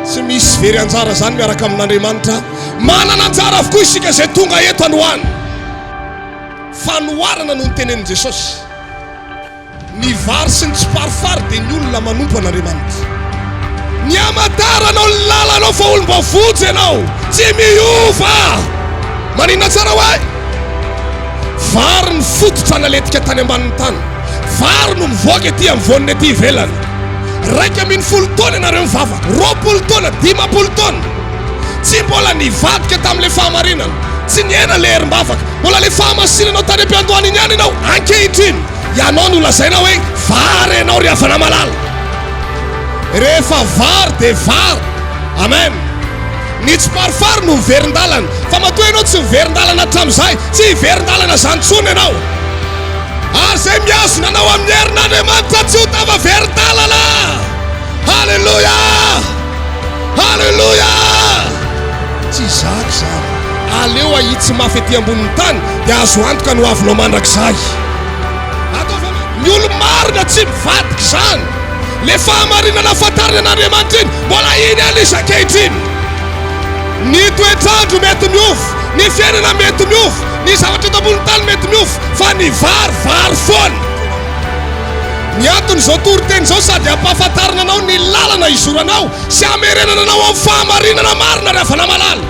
Tsy misy very anjara izany miaraka amin'Andriamanitra. Manana anjara avokoa isika izay tonga eto androany. Fanoharana no notenenin'i Jesosy. Ny vary sy ny tsiparifary dia ny olona manompo an'Andriamanitra. Ny hamantaranao ny lalanao fa olom-boavonjy ianao, tsy miova. Maninona tsara hoe? Vary ny fototra naletika tany ambanin'ny tany. Vary no mivoaka ety amin'ny voaniny ety ivelany. 11 taona ianareo mivavaka, 20 taona, 50 taona. Tsy mbola nivadika tamin'ilay fahamarinana, tsy nihena ilay herim-bavaka, mbola ilay fahamasinanao tany am-piandohana iny ihany ianao ankehitriny. Ianao no lazaina hoe vary ianao ry havana malala. Rehefa vary dia vary. Amen. Ny tsiparifary no miverin-dalana. Fa matoa ianao tsy miverin-dalana hatramin'izay, tsy hiverin-dalana izany intsony ianao. Ary izay mihazona anao amin'ny herin'Andriamanitra tsy ho tafaverin-dalana. Haleloia! Haleloia! Tsy zaka izany. Aleo ahitsy mafy ety ambonin'ny tany dia azo antoka ny hoavinao mandrakizay. Ataovy amen. Ny olo-marina tsy mivadika izany. Le fahamarinana fantarina an'Andriamanitra iny, mbola iny ihany izy ankehitriny. Ny toetr'andro mety miova, ny fiainana mety miova, ny zavatra eto ambonin'ny tany mety miova, fa ny vary, vary foana. Ny anton'izao toriteny izao sady hampahafantarina anao ny lalana hizoranao sy hamerenana anao amin'ny fahamarinana marina ry havana malala.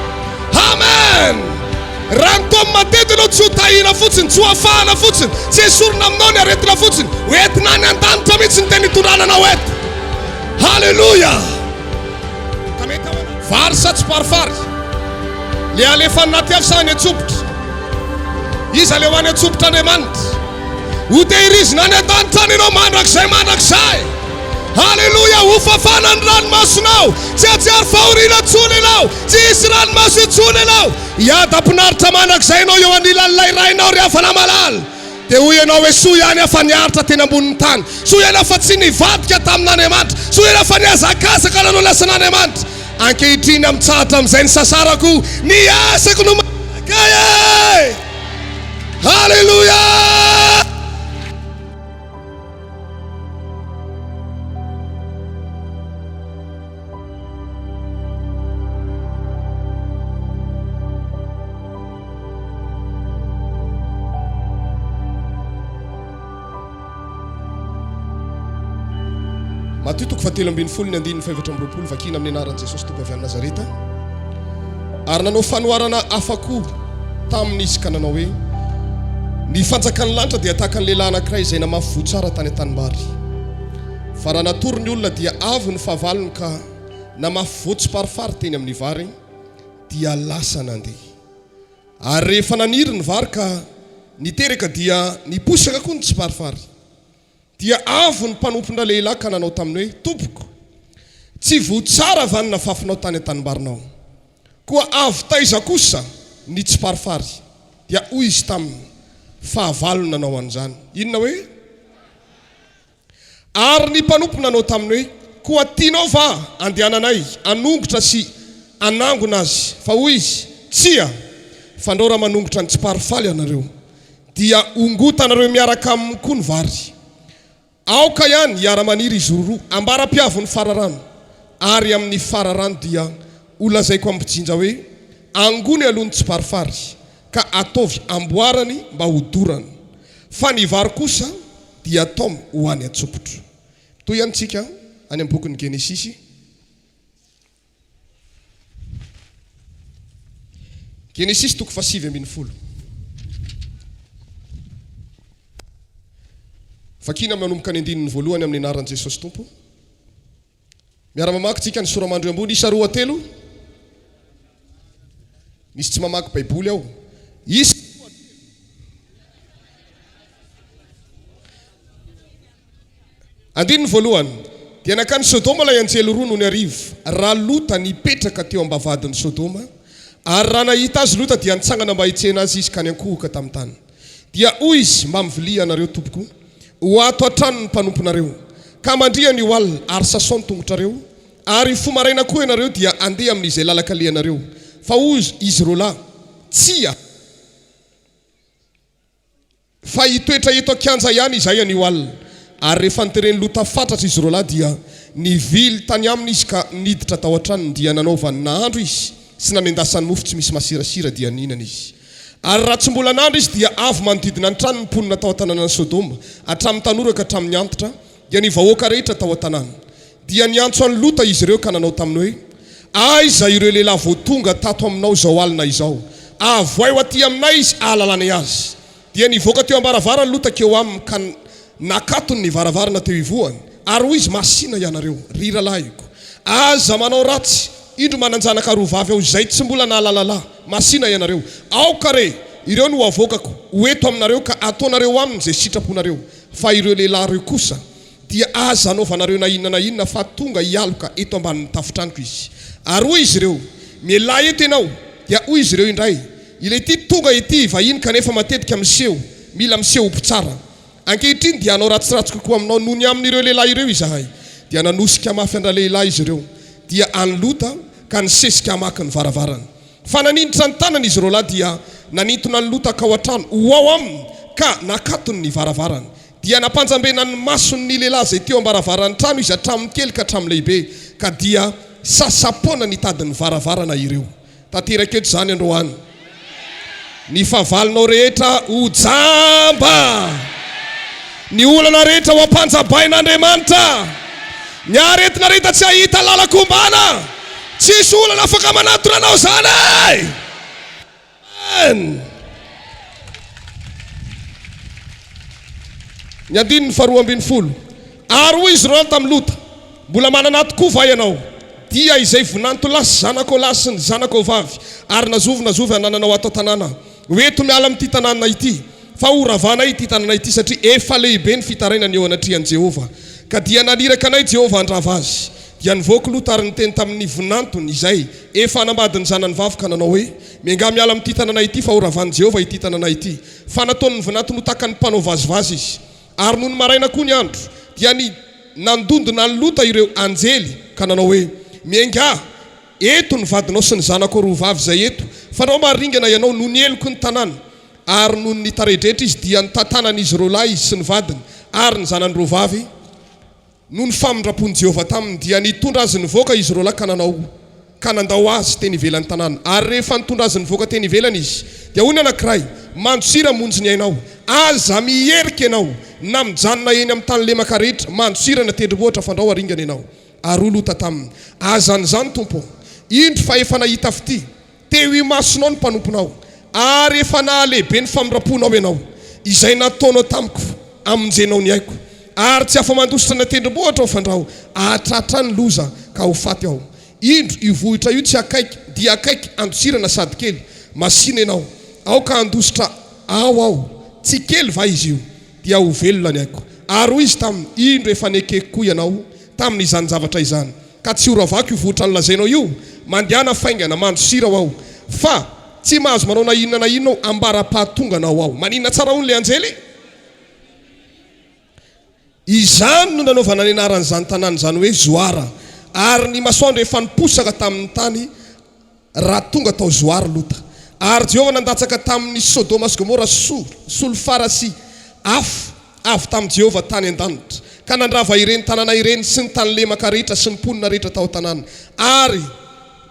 Amen! Raha ny taom teto ianao tsy ho tahiana fotsiny, tsy ho afahana fotsiny, tsy esorina aminao ny aretina fotsiny, ho entina any an-danitra mihitsy ny teny hitondrana anao eto. Haleloia! Ka mety ao anaty. Vary sa tsiparifary? Le alefa anaty afo sa any an-tsompitra? Iza le ho any an-tsompitra Andriamanitra? Ho tehirizina any an-danitra any ianao mandrakizay mandrakizay. Haleloia! Ho fafana ny ranomasonao. Tsy hahatsiaro fahoriana intsony ianao. Tsy hisy ranomaso intsony ianao. Hiadam-pinaritra mandrakizay ianao eo anilan'ilay Rainao ry havana malala. Dia hoy ianao hoe, Soa ihany aho fa niaritra teny ambonin'ny tany. Soa ihany aho fa tsy nivadika tamin'Andriamanitra. Soa ihany aho fa nihazakazaka nanao ny asan'Andriamanitra. Ankehitriny aho mitsahatra amin'izay nisasarako. Ny asako no manaraka ahy e! Haleloia! Matio toko fahatelo ambin'ny folo ny andininy faha-24 vakina amin'ny anaran'i Jesosy Tompo avy any Nazareta. Ary nanao fanoharana hafa koa taminy izy ka nanao hoe, Ny fanjakan'ny lanitra dia tahaka ny lehilahy anankiray izay namafy voa tsara tany an-tanimbary. Fa raha natory ny olona dia avy ny fahavalony ka namafy voa tsiparifary teny amin'ny vary dia lasa nandeha. Ary rehefa naniry ny vary ka niteraka dia niposaka koa ny tsiparifary. Dia avy ny mpanompon-dralehilahy ka nanao taminy hoe, Tompoko, tsy voa tsara va ny nafafinao tany an-tanimbarinao? Koa avy taiza kosa ny tsiparifary? Dia hoy izy taminy, Fahavalo no nanao an'izany. Inona hoe? Ary ny mpanompo nanao taminy hoe, Koa tianao va handehananay hanongotra sy hanangona azy? Fa hoy izy, Tsia, fandrao raha manongotra ny tsimparifary ianareo, dia hongotanareo miaraka aminy koa ny vary. Aoka ihany hiara-maniry izy roroa, ambara-pihavin'ny fararano, ary amin'ny fararano dia holazaiko amin'ny mpijinja hoe, Angony aloha ny tsimparifary, ka ataovy amboarany mba hodorana, fa ny vary kosa dia ataom ho any an-tsopitro. Mitohy ihany tsika any amin'ny bokin'ny Genesisy. Genesisy toko faha-19. Vakiana manomboka ny andininy voalohany amin'ny anaran'i Jesosy Tompo. Miara-mamaky tsika ny sora-mandry ambony isa roa telo. Misy tsy mamaky Baiboly ao. Isa Andininy voalohany. Dia nankany Sodoma ilay anjely roa nony hariva, raha Lota nipetraka teo am-bavahadin'i Sodoma, ary raha nahita azy Lota dia nitsangana mba hitsena azy izy ka niankohoka tamin'ny tany. Dia hoy izy, Mba mivilia ianareo, tompoko, ho ato an-trano ny mpanomponareo, ka mandria anio alina, ary sasao ny tongotrareo, ary hifoha maraina koa ianareo dia handeha amin'izay lalan-kalehanareo. Fa hoy izy roalahy, Tsia! Fa hitoetra eto an-kianja ihany izahay anio alina. Ary rehefa noteren'i Lota fatratra izy roalahy dia Nivily tany aminy izy ka niditra tao an-tranony, dia nanaovany nahandro izy sy nanendasany mofo tsy misy masirasira, dia nihinana izy. Ary raha tsy mbola nandry izy, dia avy manodidina ny tranony ny mponina tao an-tanànan'i Sodoma, hatramin'ny tanora ka hatramin'ny antitra, dia ny vahoaka rehetra tao an-tanàna. Dia niantso an'i Lota izy ireo ka nanao taminy hoe, Aiza ireo lehilahy vao tonga tato aminao izao alina izao? Avoaho aty aminay izy hahalalanay azy. Dia nivoaka teo am-baravarany Lota keo aminy ka nakatony ny varavarana teo ivohany, ary hoy izy, Masìna ianareo, ry rahalahiko, aza manao ratsy, indro manan-janaka roa vavy aho izay tsy mbola nahalala lahy, masìna ianareo, aoka re ireo no havoakako ho eto aminareo ka hataonareo aminy izay sitraponareo, fa ireo lehilahy ireo kosa dia aza anaovanareo na inona na inona fa tonga hialoka eto ambanin'ny tafon-tranoko izy. Ary hoy izy ireo, Mialà eto ianao. Dia hoy izy ireo indray, Ilay ity tonga ety hivahiny kanefa matetika miseho, mila miseho ho mpitsara. Ankehitriny dia hanao ratsiratsy kokoa aminao noho ny amin'ireo lehilahy ireo izahay. Dia nanosika mafy an-dralehilahy izy ireo, dia an'i Lota, ka nisesika hamaky ny varavarana. Fa naninitra ny tanany izy roalahy dia nanintona an'i Lota hankao an-trano ho ao aminy, ka nakatony ny varavarana. Dia nampanjambena ny masony ny lehilahy izay teo am-baravaran'ny trano izy hatramin'ny kely ka hatramin'ny lehibe, ka dia sasa-poana nitady ny varavarana ireo. Tanteraka eto izany androany. Ny fahavalonao rehetra ho jamba. Ny olana rehetra ho ampanjabain'Andriamanitra. Ny aretina rehetra tsy hahita lalan-kombana. Tsisy olana afaka manatona anao izany e! Amen! Ny andininy faharoa ambinifolo. Ary hoy izy ireo tamin'i Lota, Mbola manana ahy tokoa va ianao? Dia izay vinanto lahy sy zanakao lahy sy ny zanakao vavy, ary na zovy na zovy anananao ato an-tanàna, ho eto miala amin'ity tanàna ity, fa horavanay ity tanàna ity, satria efa lehibe ny fitarainany eo anatrehan'i Jehovah. Ka dia naniraka anay Jehovah handrava azy. Dia nivoaka Lota ary niteny tamin'ny vinantony izay efa hanambady ny zanany vavy ka nanao hoe, Miangà miala amin'ity tanàna ity, fa horavan'i Jehovah ity tanàna ity. Fa nataon'ny vinantony ho tahaka ny mpanao vazivazy izy. Ary nony maraina koa ny andro, dia ny nandondona an'i Lota ireo anjely ka nanao hoe, Miaingà, eto ny vadinao sy ny zanakao roa vavy izay eto, fandrao maharingana ianao noho ny heloky ny tanàna. Ary nony nitaredretra izy, dia notantanan'izy roa lahy izy sy ny vadiny ary ny zanany roa vavy. Noho ny famindram-pon'i Jehovah taminy, dia nitondra azy nivoaka izy roalahy ka nanao, ka nandao azy teny ivelan'ny tanàna. Ary rehefa nitondra azy nivoaka teny ivelany izy, dia hoy ny anankiray, Mandosira hamonjy ny ainao! Aza miherika ianao, na mijanona eny amin'ny tany lemaka rehetra, mandosira ny tendrombohitra, fandrao haringana ianao. Ary hoy Lota taminy, Aza an'izany, Tompo ô! Indro fa efa nahita fitia. Teo imasonao ny mpanomponao, ary efa nahalehibe ny famindram-ponao ianao, izay nataonao tamiko, hamonjenao ny aiko. Ary tsy afa-mandositra ny tendrombohitra aho, fandrao hahatratra ny loza ka ho faty aho. Indro, io vohitra io tsy akaiky dia akaiky handosirana sady kely. Masìna ianao, aoka handositra ao aho, tsy kely va izy io? Dia ho velona ny aiko. Ary hoy izy taminy, Indro, efa nekeko koa ianao tamin'izany zavatra izany. Ka tsy ho ravako io vohitra nolazainao io, mandehana faingana, mandosira ho aho, fa tsy mahazo manao na inona na inona aho ambara-pahatonganao ao. Maninona tsara hono ilay anjely? Izany no nanaovana ny anaran'izany tanàna izany hoe Zoara. Ary ny masoandro efa niposaka tamin'ny tany raha tonga tao Zoara Lota. Ary Jehovah nandatsaka tamin'i Sodoma sy Gomora solifara sy afo avy tamin'i Jehovah tany an-danitra, ka nandrava ireny tanàna ireny sy ny tany lemaka rehetra sy ny mponina rehetra tao an-tanàna ary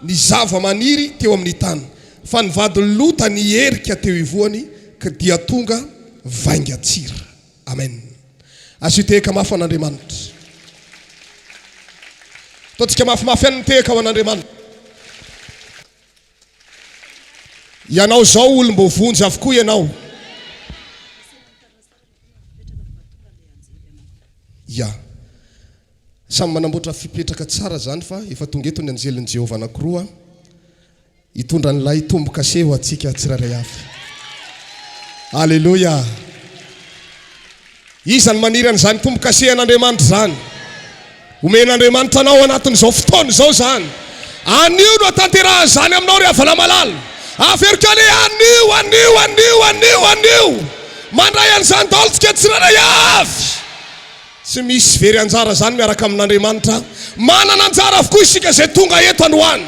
ny zava-maniry teo amin'ny tany. Fa ny vadin'i Lota niherika teo ivohony, ka dia tonga vaingan-tsira. Amen. Asio tehaka mafy ho an'Andriamanitra. Ataontsika mafimafy ihany ny tehaka ho an'Andriamanitra. Ianao izao olom-boavonjy avokoa ianao. Ya. Samy manamboatra fipetraka tsara izany fa efa tonga eto ny anjelin'i Jehovah anankiroa. Hitondra an'ilay tombo-kase ho antsika tsirairay avy. Aleloia! Iza no maniry an'izany tombo-kase an'Andriamanitra izany? Omen'Andriamanitra anao anatin'izao fotoana izao izany. Anio no ahatanterahan'izany aminao ry havana malala. Averiko ihany hoe anio, anio, anio, anio, anio. Mandray an'izany daholo tsika tsirairay avy. Tsy misy very anjara izany miaraka amin'Andriamanitra. Manana anjara avokoa isika izay tonga eto androany.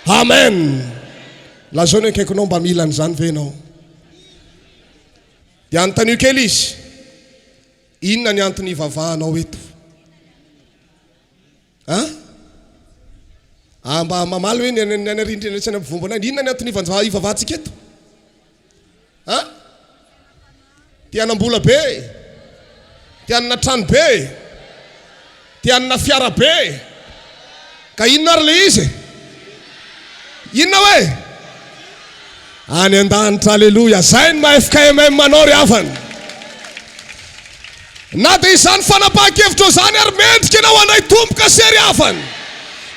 Amen. Lazao ny akaikinao mba mila an'izany ve ianao? Dia anontanio kely izy. Inona ny antony ivavahanao eto? An? Ah, mba mamaly hoe ny any ny any arindrina sy any ampovoam-bola any. Inona ny antony ivavahantsika eto? An? Te hanam-bola be? Te hanana trano be? Te hanana fiara be? Ka inona ary ilay izy e? Inona hoe? Any an-danitra, aleloia. Zay ny maha FKMM anao ry havana. Na dia izany fanapahan-kevitra izany ary mendrika ianao handray tombo-kase ry havana.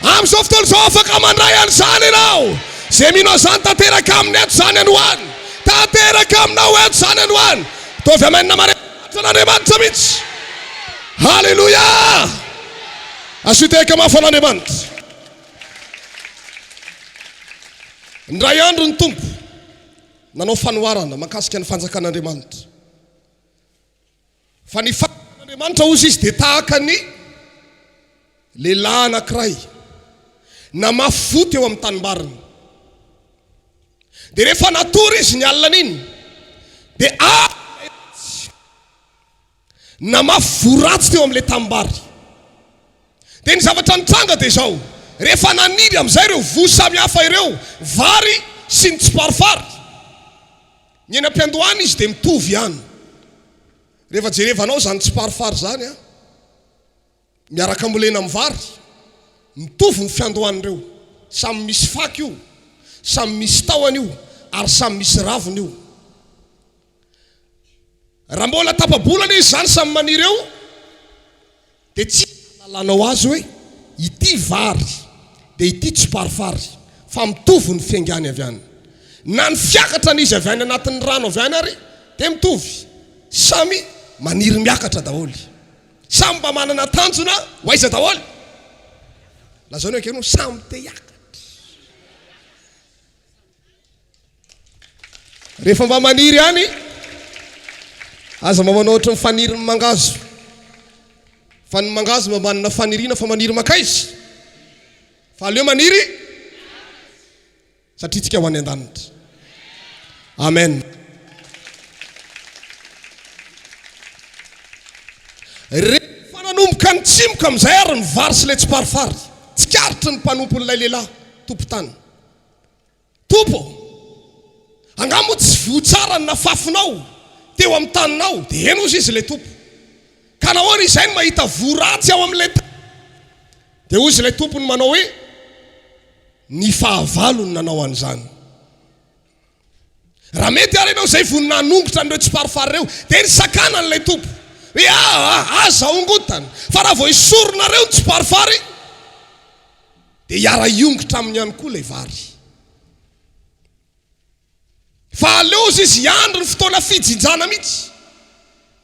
Amin'izao fotoana izao afaka mandray an'izany ianao. Izay mino an'izany tanteraka aminy eto izany androany. Tanteraka aminao eto izany androany. Ataovy amen marefatratra an'Andriamanitra mihitsy. Haleloia! Asio tehaka mafy an'Andriamanitra. Indray andro ny Tompo nanao fanoharana mahakasika ny fanjakan'Andriamanitra. Fa ny fanjakan'Andriamanitra hozy izy dia tahaka ny lehilahy anankiray namafy voa teo amin'ny tanimbariny. Dia rehefa natory izy ny alina iny dia avy ilay ratsy namafy voa ratsy teo amin'ilay tanimbary. Dia ny zavatra nitranga dia izao, rehefa naniry amin'izay ireo voa samy hafa ireo, vary sy ny tsiparifary, ny eny am-piandohana izy dia mitovy ihany. Rehefa jerevanao izany tsiparifary izany an, miaraka ambolena amin'ny vary, mitovy ny fiandohan'ireo. Samy misy fako io, samy misy tahony io, ary samy misy raviny io. Raha mbola tapa-bolana izy izany samy maniry eo, Dia tsy ahalalanao azy hoe ity vary dia ity tsiparifary fa mitovy ny fiaingany avy any. Na ny fiakatrany izy avy any anatin'ny rano avy any ary dia mitovy. Samy maniry miakatra daholo. Samy mba manana tanjona ho aiza daholo? Lazao ny ankizy samy te hiakatra. Rehefa mba maniry ihany, aza mba manao ohatran'ny fanirin'ny mangahazo. Fa ny mangahazo mba manana faniriana fa maniry mankaiza? Fa aleo maniry satria tsika ho any an-danitra. Amen. Rehefa nanomboka nitsimoka amin'izay ary ny vary sy ilay tsiparifary, tsikaritry ny mpanompon'ilay lehilahy tompon-tany. Tompo ô, angaha moa tsy voa tsara ny nafafinao teo amin'ny taninao? Dia eny hozy izy ilay Tompo. Ka nahoana izay no mahita voa ratsy ao amin'ilay tany? Dia hozy ilay tompony manao hoe, Ny fahavalo no nanao an'izany. Raha mety ary ianao izay vonona hanongotra an'ireo tsiparifary ireo, dia nisakanany ilay Tompo hoe, Aa, aza ongotana, fa raha vao esorinareo ny tsiparifary, dia hiara-hiongotra aminy ihany koa ilay vary. Fa aleo ozy izy hiandry ny fotoana fijinjana mihitsy.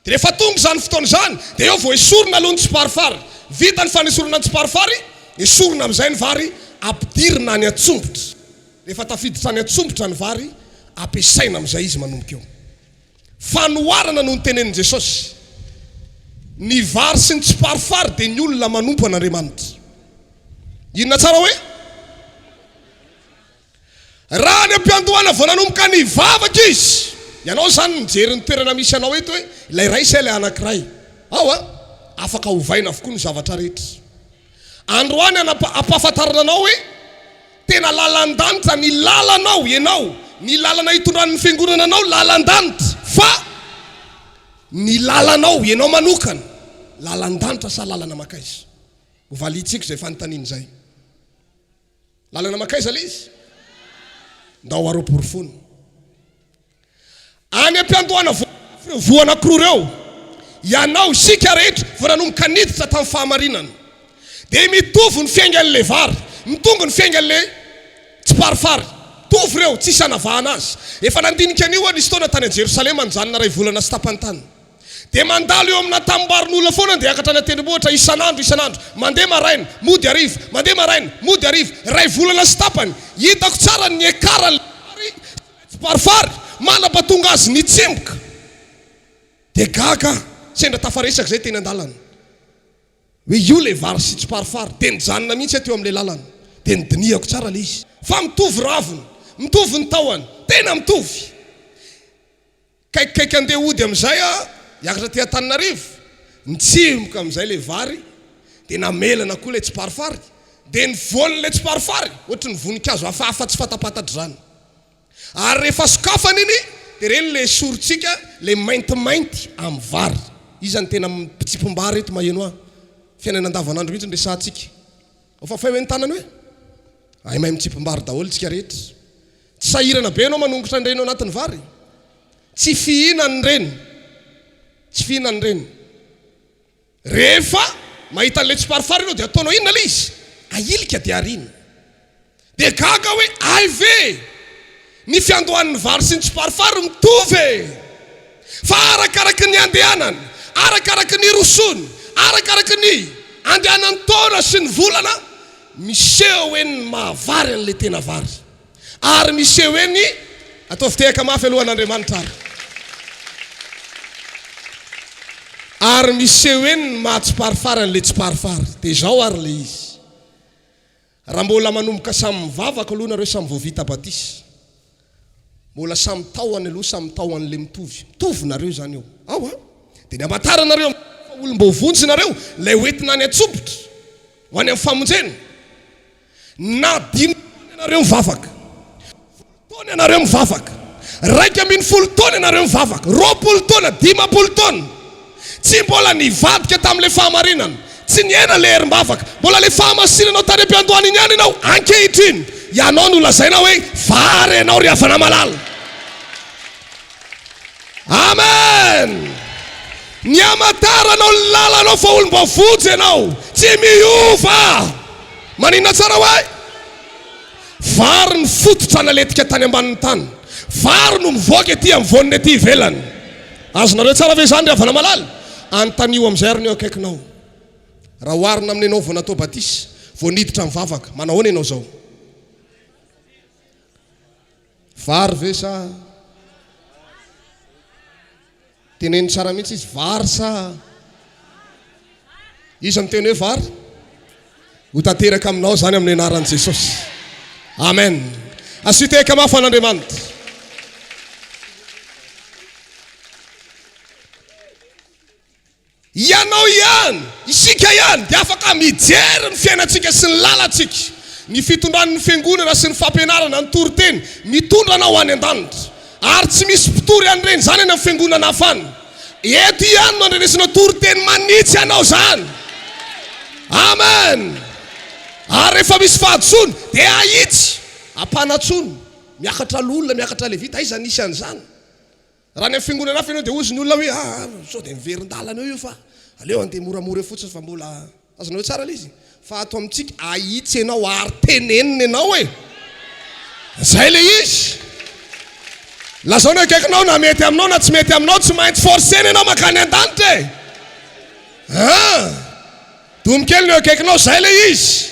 Dia rehefa tonga izany fotoana izany, dia eo vao esorina aloha ny tsiparifary. Vita ny fanesorana ny tsiparifary, esorina amin'izay ny vary, ampidirina any an-tsombotra. Rehefa tafiditra any an-tsombotra ny vary, ampiasaina amin'izay izy manomboka eo. Fanoharana no notenenin'i Jesosy. Ny vary sy ny tsiparifary dia ny olona manompo an'Andriamanitra. Inona tsara hoe? Raha any am-piandohana vao nanomboka nivavaka izy. Ianao izany mijery ny toerana misy anao eto hoe ilay iray sa ilay anankiray. Ao an! Afaka ovaina avokoa ny zavatra rehetra. Androany ampahafantarina anao hoe Tena lalan-danitra ny lalanao, ianao, ny lalana itondran'ny fiangonana anao lalan-danitra, fa ny lalanao, ianao manokana, lalan-danitra sa lalana mankaiza? Ho valiantsika izay fanontaniana izay. Lalana mankaiza ilay izy? Ndao areo porofoina. Any am-piandohana voamarina ireo voa anankiroa ireo, ianao, isika rehetra, vao nanomboka niditra tamin'ny fahamarinana. Dia mitovy ny fiaingan'ilay vary, mitongy ny fiaingan'ilay tsiparifary. Mitovy ireo, tsisy hanavahana azy. Efa nandinika an'io aho nisy fotoana tany Jerosalema, nijanona iray volana sy tapany tany. Dia mandalo eo amina tanimbarin'olona foana dia hiakatra any an-tendrombohitra isan'andro isan'andro. Mandeha maraina, mody hariva, mandeha maraina, mody hariva. Iray volana sy tapany. Hitako tsara ny niakaran'ilay vary sy ilay tsiparifary, mandrapatonga azy nitsemboka. Dia gaga aho, sendra tafaresaka izay teny an-dalana. Hoe io ilay vary sy tsiparifary. Dia nijanona mihitsy aho teo amin'ilay lalana. Dia nodinihako tsara ilay izy. Fa mitovy raviny, mitovy ny tahony, tena mitovy. Kaikikaiky andeha hody amin'izay aho, hiakatra aty Antananarivo, nitsimoka amin'izay ilay vary. Dia namelana koa ilay tsiparifary. Dia ny voan'ilay tsiparifary ohatry ny voninkazo hafahafa tsy fantapantatra izany. Ary rehefa sokafana iny dia ireny ilay sorontsika ilay maintimainty amin'ny vary. Iza no tena mpitsipom-bary eto maheno ahy? Fiainana andavanandro mihitsy no resahantsika. Ao fafay hoe ny tanana hoe? Hay mahay mitsipom-bary daholo tsika rehetra. Tsy sahirana be ianao manongotra an'ireny ao anatin'ny vary? Tsy fihinana ireny. Tsy fihinana ireny. Rehefa mahita an'ilay tsiparifary ianao dia ataonao inona ilay izy? Ahilika dia ariana. Dia gaga hoe hay ve e! Ny fiandohan'ny vary sy ny tsiparifary mitovy e! Fa arakaraky ny andehanany, arakaraky ny irosoany, arakaraky ny andehanan'ny taona sy ny volana, miseho eny ny maha-vary an'ilay tena vary. Ary miseho eny, ataovy tehaka mafy aloha an'Andriamanitra ary. Ary miseho eny ny maha tsiparifary an'ilay tsiparifary. Dia izao ary ilay izy. Raha mbola manomboka samy mivavaka aloha nareo samy vao vita batisa. Mbola samy tahony aloha samy tahon'ilay mitovy. Mitovy nareo izany eo. Ao an! Dia ny hamantaranareo fa olom-boavonjy nareo, ilay hoentina any an-tsompitra, ho any amin'ny famonjena. Na dimy taona ianareo mivavaka, folo taona ianareo mivavaka, 11 taona ianareo mivavaka, 20 taona, 50 taona, tsy mbola nivadika tamin'ilay fahamarinana, tsy niaina ilay herim-bavaka, mbola ilay fahamasinanao tany am-piandohana iny ihany ianao ankehitriny, ianao no lazaina hoe vary ianao ry havana malala. Amen! Ny hamantaranao ny lalanao fa olom-boavonjy ianao, tsy miova! Maninona tsara hoe? Vary ny fototra naletika tany ambanin'ny tany. Vary no mivoaka ety amin'ny voaniny ety ivelany. Azonareo tsara ve izany ry havana malala? Anontanio amin'izay ary ny eo akaikinao. Raha oharina amin'ny ianao vao natao batisa, vao niditra nivavaka, manahoana ianao izao? Vary ve sa? Teneno tsara mihitsy izy, vary sa? Iza miteny hoe vary? Ho tanteraka aminao izany amin'ny anaran'i Jesosy. Amen. Asio tehaka mafy an'Andriamanitra. Ianao ihany, isika ihany dia afaka mijery ny fiainantsika sy ny lalantsika, ny fitondran'ny fiangonana sy ny fampianarana, ny toriteny, mitondra anao any an-danitra. Ary tsy misy mpitory an'ireny izany any amin'ny fiangonana hafa any. Eto ihany no andrenesana toriteny manitsy anao izany. Amen! Ary rehefa misy fahadisoana dia ahitsy, ampanatsoina, miakatra loholona, miakatra levita, aiza nisy an'izany? Raha any amin'ny fiangonana hafa ianao dia hozy ny olona hoe ah, sao dia miverin-dalana eo io fa aleo andeha moramora eo fotsiny fa mbola azonareo tsara ilay izy. Fa ato amintsika ahitsy ianao ary tenenina ianao e! Zay ilay izy. Lazao ny akaikinao na mety aminao na tsy mety aminao, tsy maintsy forcer-na ianao mankany an-danitra e! Ah! Domy kely ny eo akaikinao, zay ilay izy.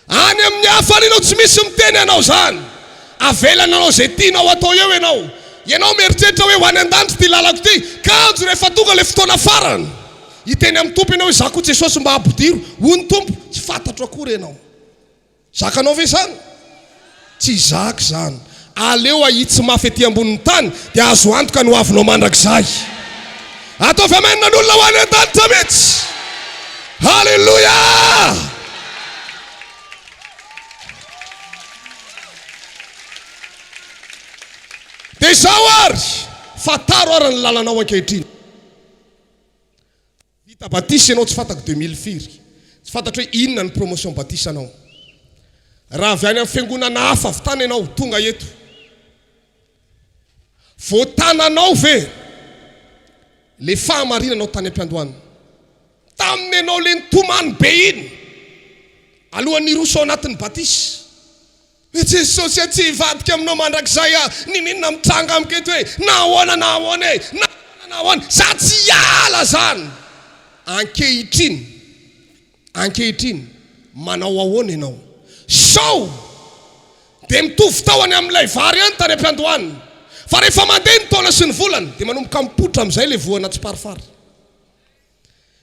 Any amin'ny hafa any ianao tsy misy miteny anao izany. Avelany hanao izay tianao atao eo ianao. Ianao mieritreritra hoe ho any an-danitra ity lalako ity, kanjo rehefa tonga ilay fotoana farany, hiteny amin'ny Tompo ianao hoe izaho koa Jesosy mba ampidiro. Hoy ny Tompo, tsy fantatro akory ianao. Zakanao ve izany? Tsy zaka izany. Aleo ahitsy mafy ety ambonin'ny tany dia azo antoka ny hoavinao mandrakizay. Ataovy amen ny olona ho any an-danitra mihitsy. Haleloia! Dia izao ary, fantaro ary ny lalanao ankehitriny. Vita batisa ianao tsy fantako 2000 firy. Tsy fantatro hoe inona ny promotion batisanao. Raha avy any amin'ny fiangonana hafa avy tany ianao tonga eto. Voatananao ve le fahamarinanao tany am-piandohana? Tamin'ny ianao le nitomany be iny alohan'ny hiroso ao anatin'ny batisa. I Jesosy a, tsy hivadika aminao mandrakizay aho, niniana mitranga amiko eto e, na ahoana na ahoana e, na ahoana na ahoana, za tsy hiala zany. Ankehitriny, ankehitriny, manao ahoana ianao? Sao dia mitovy tahony amin'ilay vary ihany tany am-piandohana, fa rehefa mandeha ny taona sy ny volana, dia manomboka mipoitra amin'izay ilay voana tsiparifary.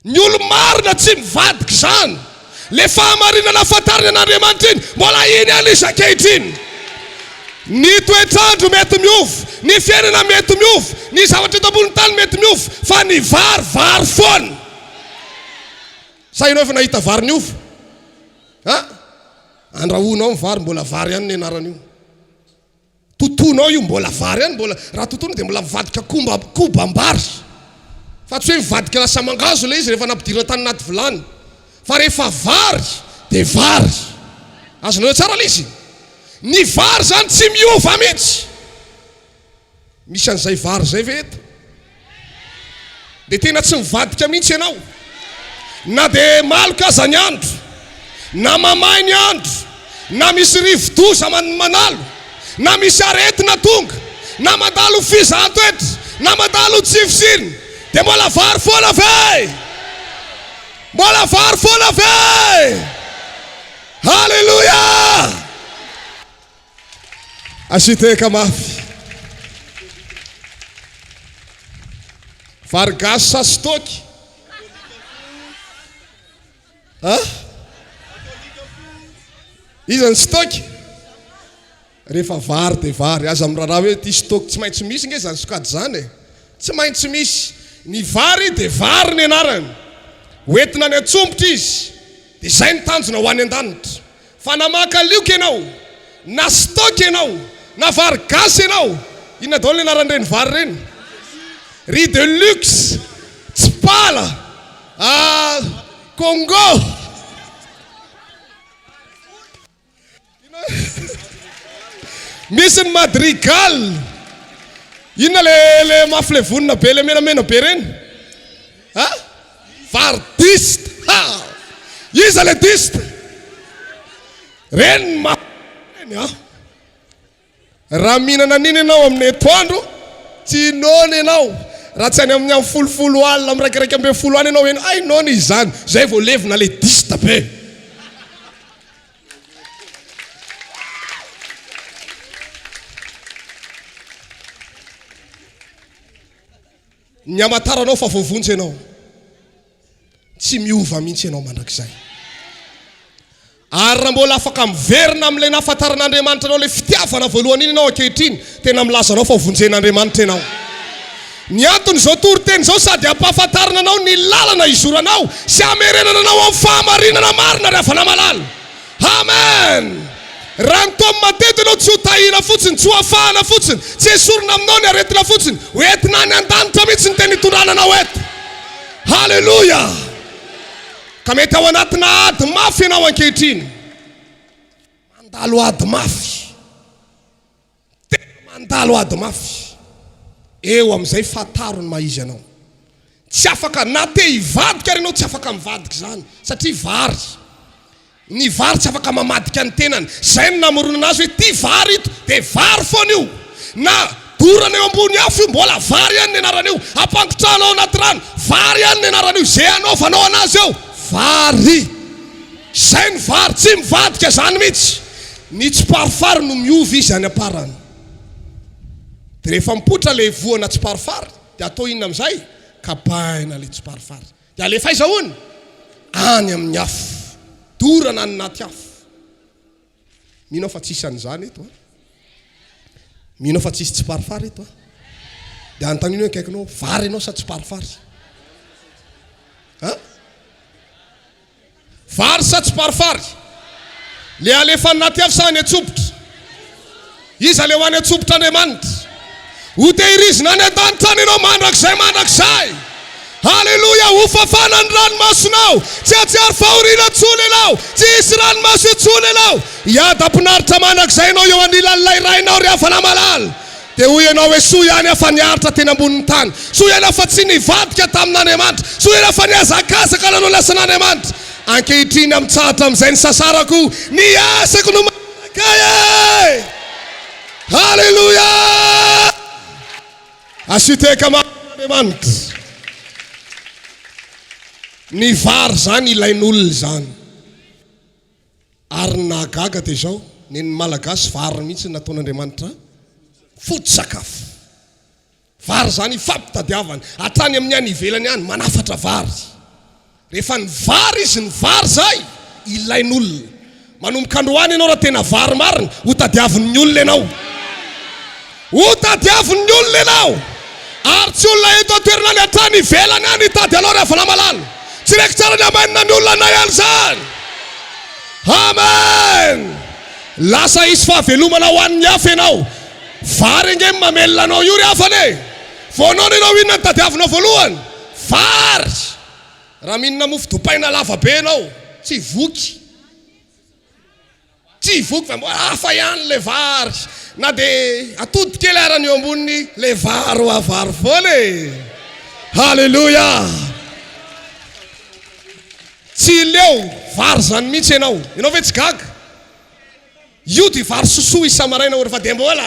Ny olo-marina tsy mivadika izany. Le fahamarinana fantariny an'Andriamanitra iny, mbola iny ihany izy ankehitriny. Ny toetr'andro mety miova, ny fiainana mety miova, ny zavatra eto ambonin'ny tany mety miova, fa ny vary, vary foana. Sa ianao efa nahita vary niova? A? Andrahoinao ny vary, mbola vary ihany ny anaran'io. Totoinao io, mbola vary ihany, mbola, raha totoina dia mbola mivadika komba, kobam-bary. Fa tsy hoe mivadika lasa mangahazo ilay izy rehefa nampidirina tany anaty vilany. Fa rehefa vary dia vary. Azonareo tsara ilay izy? Ny vary izany tsy miova mihitsy. Misy an'izay vary izay ve eto? Dia tena tsy mivadika mihitsy ianao. Na dia maloka aza ny andro, na mamay ny andro, na misy rivo-doza manalo, na misy aretina tonga, na mandalo fizahan-toetra, na mandalo tsy fisiana, dia mbola vary foana ve? Mbola vary foana ve? Haleloia! Asio tehaka mafy. Vary gasy sa stock? Ha? Iza ny stock? Rehefa vary dia vary, aza miraharaha hoe ity stock tsy maintsy misy nge izany sokajy izany e. Tsy maintsy misy. Ny vary dia vary ny anarany. Hoentina any an-tsompitra izy. Dia izay ny tanjona ho any an-danitra. Fa na maka lioka ianao, na stock ianao, na vary gasy ianao, inona daholo ny anaran'ireny vary ireny? Riz de luxe, tsipala, ah, Congo. Misy ny madrigal. Inona le le mafy le vonona be le menamena be reny? Ha? Vary diste. Ha! Iza le diste? Reny ny mafy reny a. Raha mihinana an'iny ianao amin'ny atoandro, tsy noana ianao. Raha tsy any amin'ny amin'ny folofolo alina, amin'ny iraikiraika ambin'ny folo any ianao heno, hay noana izy izany. Izay vao levona le diste be. Ny hamantaranao fa voavonjy ianao, tsy miova mihitsy ianao mandrakizay. Ary raha mbola afaka miverina amin'ilay nahafantaran'Andriamanitra anao, ilay fitiavana voalohany iny ianao ankehitriny, tena milaza anao fa ho vonjen'Andriamanitra ianao. Ny anton'izao toriteny izao sady hampahafantarina anao ny lalana hizoranao sy hamerenana anao amin'ny fahamarinana marina ry havana malala. Amen! Raha ny tôme teto ianao tsy ho tahiana fotsiny, tsy ho afahana fotsiny, tsy esorina aminao ny aretina fotsiny, ho entina any an-danitra mihitsy ny teny itondrana anao eto. Haleloia! Ka mety ao anatina ady mafy ianao ankehitriny. Mandalo ady mafy. Tena mandalo ady mafy. Eo amin'izay fantaro ny maha izy anao. Tsy afaka na te hivadika ary ianao tsy afaka mivadika izany satria vary. Ny vary tsy afaka mamadika ny tenany. Izay no namoronana azy hoe ity vary ito dia vary foana io. Na dorana eo ambony afo io mbola vary ihany ny anaran'io. Ampangotrahana ao anaty rano, vary ihany ny anaran'io. Izay anaovanao anazy eo, vary. Izay ny vary, tsy mivadika izany mihitsy. Ny tsiparifary no miova izy any am-parany. Dia rehefa mipoitra ilay voana tsiparifary dia atao inona amin'izay? Kapaina ilay tsiparifary. Dia alefa aiza hono? Any amin'ny afo. Dorana any anaty afo. Mino aho fa tsisy an'izany eto an. Mino aho fa tsisy tsiparifary eto an. Dia anontanio ny akaikinao, vary ianao sa tsiparifary? An? Vary sa tsiparifary? Le alefa anaty afo sa any an-tsompitra? Iza le ho any an-tsompitra Andriamanitra? Ho tehirizina any an-danitra any ianao mandrakizay mandrakizay. Haleloia! Ho fafana ny ranomasonao. Tsy hahatsiaro fahoriana intsony ianao. Tsy hisy ranomaso intsony ianao. Hiadam-pinaritra mandrakizay ianao eo anilan'ilay Rainao ry havana malala. Dia hoy ianao hoe, Soa ihany aho fa niaritra teny ambonin'ny tany. Soa ihany aho fa tsy nivadika tamin'Andriamanitra. Soa ihany aho fa nihazakazaka nanao ny asan'Andriamanitra. Ankehitriny aho mitsahatra amin'izay nisasarako. Ny asako no manaraka ahy e! Haleloia! Asio tehaka mafy an'Andriamanitra. Ny vary izany ilain'olona izany. Ary ny nahagaga dia izao, nen'ny Malagasy vary mihitsy no nataon'Andriamanitra foto-tsakafo. Vary izany ifampitadiavana, hatrany amin'ny any ivelany any, manafatra vary. Rehefa ny vary izy, ny vary izay, ilain'olona. Manomboka androany ianao raha tena vary marina, ho tadiavin'ny olona ianao. Ho tadiavin'ny olona ianao. Ary tsy olona eto an-toerana any hatrany ivelany any hitady anao ry havana malala. Tsy reko tsara ny amen ny olona anay an'izany. Amen! Lasa hisy fahavelomana ho an'ny hafa ianao. Vary ange no mamelona anao io ry havana e! Vao noana ianao inona no tadiavinao voalohany? Vary! Raha mihinana mofo dipaina lava be ianao, tsy voky. Tsy voky fa mbola hafa ihany le vary na dia atody kely ara ny eo amboniny le vary hoa vary foana e! Haleloia! Tsy leo vary zany mihitsy ianao. Ianao ve tsy gaga? Io dia vary sosoa isa-maraina ory fa dia mbola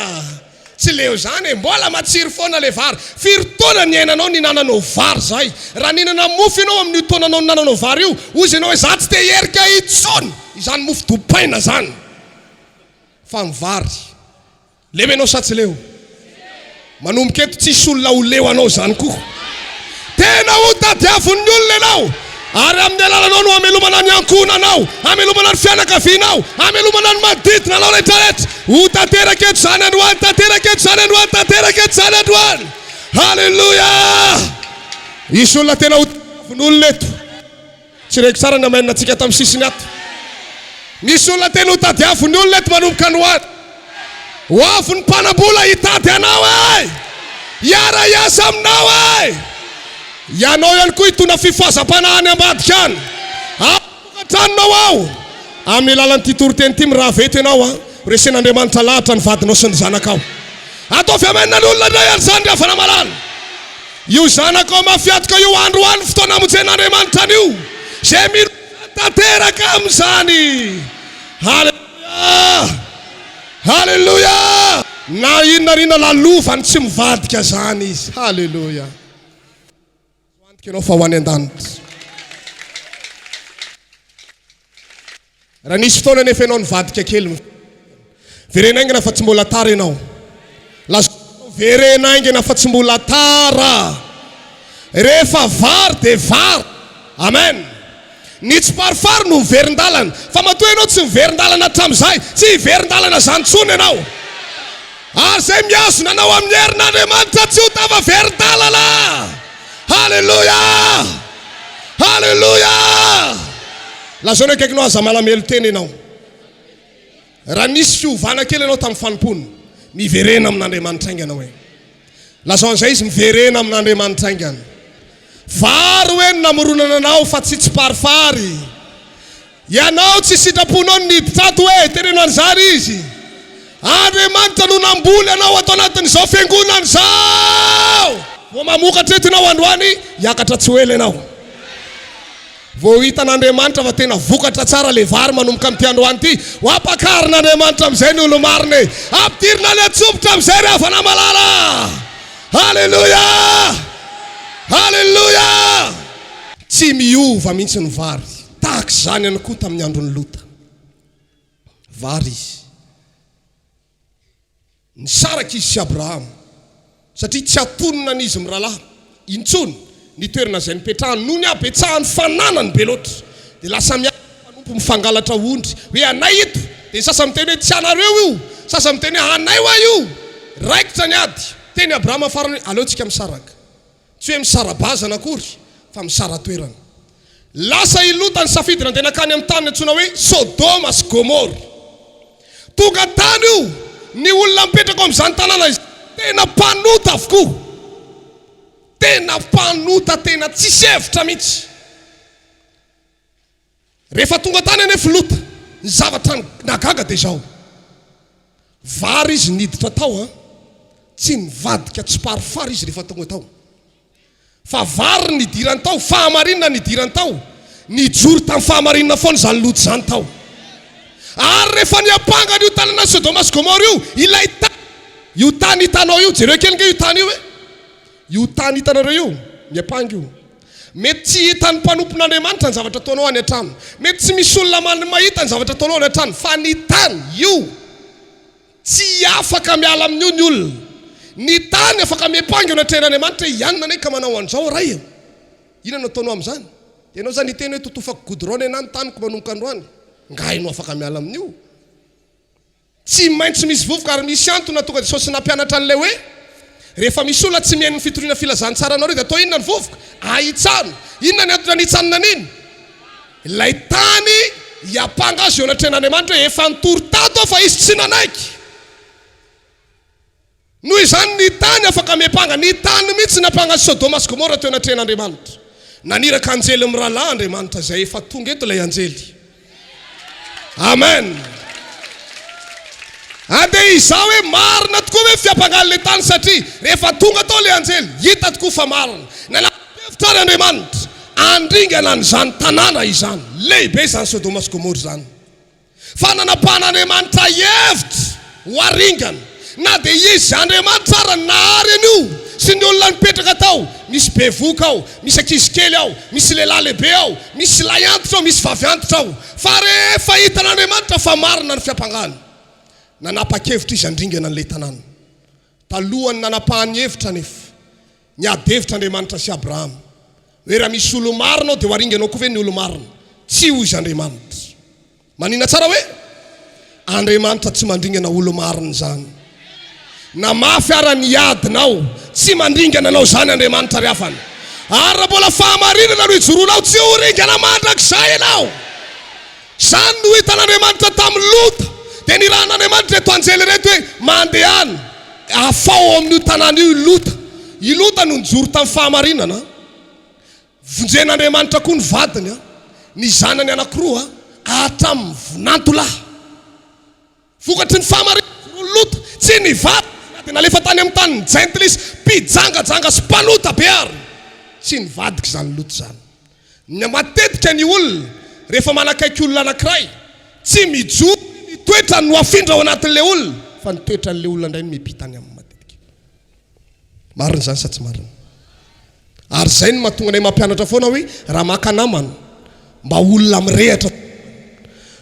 tsy leo zany e! Mbola matsiro foana le vary. Firy taona niainanao nihinananao vary zay? Raha nihinana mofo ianao amin'io taonanao nihinananao vary io, hozy ianao hoe za tsy te hierika intsony izany mofo dopaina zany fa ny vary. Leo ianao sa tsy leo? Manomboka eto tsisy olona ho leo anao izany koa. Tena ho tadiavin'ny olona ianao ary amin'ny alalanao no hamelomana ny ankohonanao, hamelomana ny fianakavianao, hamelomana ny manodidina anao rehetrarehetra. Ho tanteraka eto izany androany, tanteraka eto izany androany, tanteraka eto izany androany. Haleloia! Hisy olona tena ho tadiavin'olona eto. Tsy reko tsara ny amen tsika tamin'ny sisiny ato. Misy olona tena ho tadiavin'ny olona eto manomboka androany. Ho avy ny mpanambola hitady anao e! Hiara hiasa aminao e! Ianao ihany koa hitondra fifohazam-panahy any ambadika any. Ao an-tokantranonao ao. Amin'ny alalan'ity toriteny ity mirava eto ianao an. Resen'Andriamanitra lahatra ny vadinao sy ny zanakao. Ataovy amen ny olona indray ary izany ry havana malala. Io zanakao mafiatoka io andro any fotoana hamonjen'Andriamanitra an'io izay mino tanteraka amin'izany. Haleloia! Haleloia! Na inona na inona lalovany tsy mivadika zany izy. Haleloia! Azo antoka ianao fa ho any an-danitra. Raha nisy fotoana anefa ianao nivadika kely, verena haingana fa tsy mbola tara ianao. Lazao ianao, verena haingana fa tsy mbola tara. Rehefa vary dia vary. Amen. Ny tsiparifary no miverin-dalana. Fa matoa ianao tsy miverin-dalana hatramin'izay, tsy hiverin-dalana izany intsony ianao. Ary izay mihazona anao amin'ny herin'Andriamanitra tsy ho tafaverin-dalana. Haleloia! Haleloia! Lazao ny akaikinao aza malamelo tena ianao. Raha nisy fiovana kely ianao tamin'ny fanompoana, miverena amin'Andriamanitra haingana hoe. Lazao an'izay izy, miverena amin'Andriamanitra haingana. Vary hoe no namoronana anao fa tsy tsiparifary. Ianao tsy sitraponao ny niditra ato hoe, teneno an'izany izy. Andriamanitra no namboly anao ato anatin'izao fiangonana izao. Vao mamokatra eto ianao androany, hiakatra tsy ho ela ianao. Vao hitan'Andriamanitra fa tena vokatra tsara ilay vary manomboka amin'ity androany ity. Ho ampakarin'Andriamanitra amin'izay ny olo-marina e. Ampidirina any an-tsompitra amin'izay ry havana malala. Haleloia! Haleloia! Tsy miova mihitsy ny vary. Tahaka izany ihany koa tamin'ny andron'i Lota. Vary izy. Nisaraka izy sy Abrahama, satria tsy hatonina an'izy mirahalahy intsony ny toerana izay nipetrahany noho ny habetsahan'ny fananany be loatra. Dia lasa miady ny mpanompo mifangalatra ondry, hoe anay ito, dia ny sasany miteny hoe tsy anareo io, ny sasany miteny hoe anay hoa io. Raikitra ny ady. Teny Abrahama farany hoe aleontsika misaraka. Tsy hoe misara-bazana akory fa misara-toerana. Lasa i Lota nisafidy nandeha nankany amin'ny tany antsoina hoe Sodoma sy Gomora. Tonga tany io, ny olona mipetraka ao amin'izany tanàna izany tena mpanota avokoa. Tena mpanota tena tsisy hevitra mihitsy. Rehefa tonga tany anefa i Lota, ny zavatra nahagaga dia izao, vary izy niditra tao an, tsy nivadika tsiparifary izy rehefa tonga tao, fa vary nidirany tao, fahamarinana nidirany tao, nijoro tamin'ny fahamarinana foana izany Lota izany tao. Ary rehefa niampanga an'io tanànan'i Sodoma sy Gomora io, ilay tany, io tany hitanao io, jereo kely ange io tany io e! Io tany hitanareo io, miampanga io. Mety tsy hitan'ny mpanompon'Andriamanitra ny zavatra ataonao any an-trano. Mety tsy misy olona mahita ny zavatra ataonao any an-trano. Fa ny tany, io, tsy afaka miala amin'io ny olona. Ny tany afaka miampanga eo anatrehan'Andriamanitra hoe i anona anie ka manao an'izao Ray ô. Inona no ataonao amin'izany? Dia ianao izany hiteny hoe totofako goudron ny anah ny taniko manomboka androany. Ngahy no afaka miala amin'io? Tsy maintsy misy vovoka ary misy antony nahatonga Jesosy nampianatra an'ilay hoe, Rehefa misy olona tsy mihaino ny fitoriana filazantsara anareo dia atao inona ny vovoka? Ahitsano. Inona ny antony anitsanana an'iny? Ilay tany hiampanga azy eo anatrehan'Andriamanitra hoe efa nitory tato aho fa izy tsy nanaiky. Noho izany ny tany afaka miampanga, ny tany mihitsy nampanga an'i Sodoma sy Gomora teo anatrehan'Andriamanitra. Naniraka anjely mirahalahy Andriamanitra izay efa tonga eto ilay anjely. Amen. Andeha hizaha hoe marina tokoa ve ny fiampangan'ilay tany satria rehefa tonga tao ilay anjely, hita tokoa fa marina. Nanapa-kevitra ary Andriamanitra handringana an'izany tanàna izany. Lehibe izany Sodoma sy Gomora izany. Fa nanapahan'Andriamanitra hevitra ho haringana, na dia Izy Andriamanitra ara no nahary an'io sy ny olona nipetraka tao, misy bevohoka ao, misy ankizy kely ao, misy lehilahy lehibe ao, misy lahy antitra ao, misy vavy antitra ao. Fa rehefa hitan'Andriamanitra fa marina ny fiampangany, nanapa-kevitra Izy handringana an'ilay tanàna. Talohan'ny nanapahany hevitra anefa, niady hevitra Andriamanitra sy Abrahama, hoe raha misy olo-marina ao dia ho aringanao koa ve ny olo-marina? Tsia hoy izy Andriamanitra. Manina tsara hoe? Andriamanitra tsy mandringana olo-marina izany. Na mafy ara ny adinao, tsy mandringana anao izany Andriamanitra ry havana. Ary raha mbola fahamarinana no ijoroanao, tsy ho ringana mandrakizay ianao. Izany no hitan'Andriamanitra tamin'i Lota. Dia nirahan'Andriamanitra ireto anjely ireto hoe, Mandehana, afaho ao amin'io tanàna io i Lota. I Lota no nijoro tamin'ny fahamarinana. Vonjen'Andriamanitra koa ny vadiny, ny zanany anankiroa, hatramin'ny vinantolahy. Vokatry ny fahamarinana nijoroan'i Lota, tsy nivadika izy na dia nalefa tany amin'ny tanin'ny Jentilisa mpijangajanga sy mpanota be ary. Tsy nivadika izany Lota izany. Ny matetika ny olona rehefa manakaiky olona anankiray, tsy mijoro ny toetrany no afindra ao anatin'ilay olona fa ny toetran'ilay olona indray no mipita any aminy matetika. Marina izany sa tsy marina? Ary izay no mahatonga anay mampianatra foana hoe raha maka namana mba olona mirehatra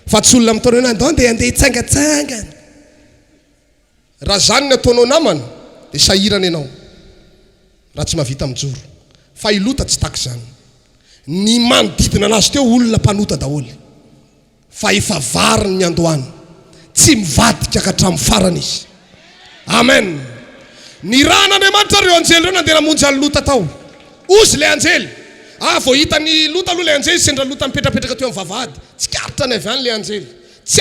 fa tsy olona mitaona hoe andao andeha andeha hitsangatsangana. Raha izany ny ataonao namana dia sahirana ianao raha tsy mahavita mijoro. Fa i Lota tsy tahaka izany. Ny manodidina anazy teo olona mpanota daholo. Fa efa vary ny niandohany. Tsy mivadika ka hatramin'ny farany izy. Amen. Nirahan'Andriamanitra ireo anjely ireo nandeha namonjy an'i Lota tao. Hozy ilay anjely. Ah, vao hitan'i Lota aloha ilay anjely, sendra Lota nipetrapetraka teo amin'ny vavahady. Tsikaritra ny avy any ilay anjely. Tsy